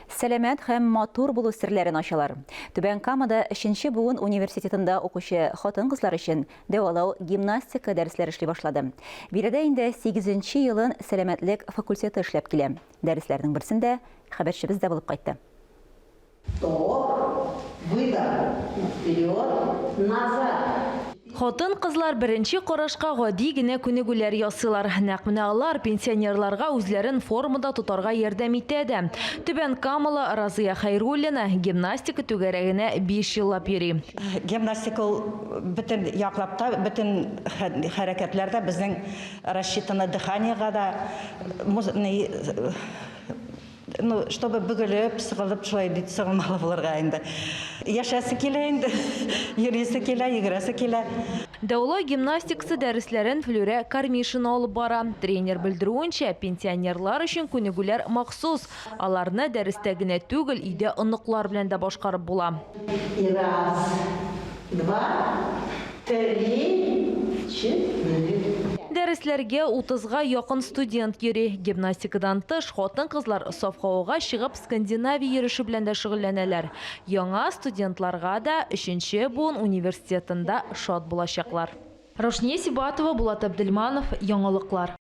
Сәламәт һәм матур булу серләрен ачалар. Түбән Камада Өченче буын университетында укучы хатын-кызлар өчен дәвалау гимнастика дәресләре эшли башлады. Биредә инде сигезенче елын сәламәтлек факультеты эшләп килә. Дәресләрнең берсендә хәбәрчебез дә булып кайтты. Вдох, выдох, вперед, назад. Хатын-кызлар беренче карашка гади генә күнегүләр ясыйлар. Нәкъ менә алар пенсионерларга үзләрен формада тотарга ярдәм итә дә. Түбән Камалы Разыя Хәйруллина гимнастика түгәрәгенә биш еллап йөри. Гимнастика ул бөтен яклап та, бөтен хәрәкәтләр дә безнең рассчитано дыханиега да, Ну, чтобы бөгелеп, сыгылып, шулай бит сыгылмалы булырга инде. Яшәсе килә инде, йөрисе килә, йөгерәсе килә. Дәвалау гимнастикасы дәресләрен Флүрә Кармишина алып бара. Тренер белдерүенчә, пенсионерлар өчен күнегүләр махсус. Аларны дәрестә генә түгел, өйдә оныклар белән дә башкарып була. И раз, два, три, четыре. Дәресләргә утызга якын студент йөри. Гимнастикадан тыш, хатын-кызлар саф һавага чыгып скандинавия йөреше белән дә шөгыльләнәләр. Яңа студентларга да өченче буын университетында шат булачаклар. Раушния Сибатова, Булат Әбделманов, Яңалыклар.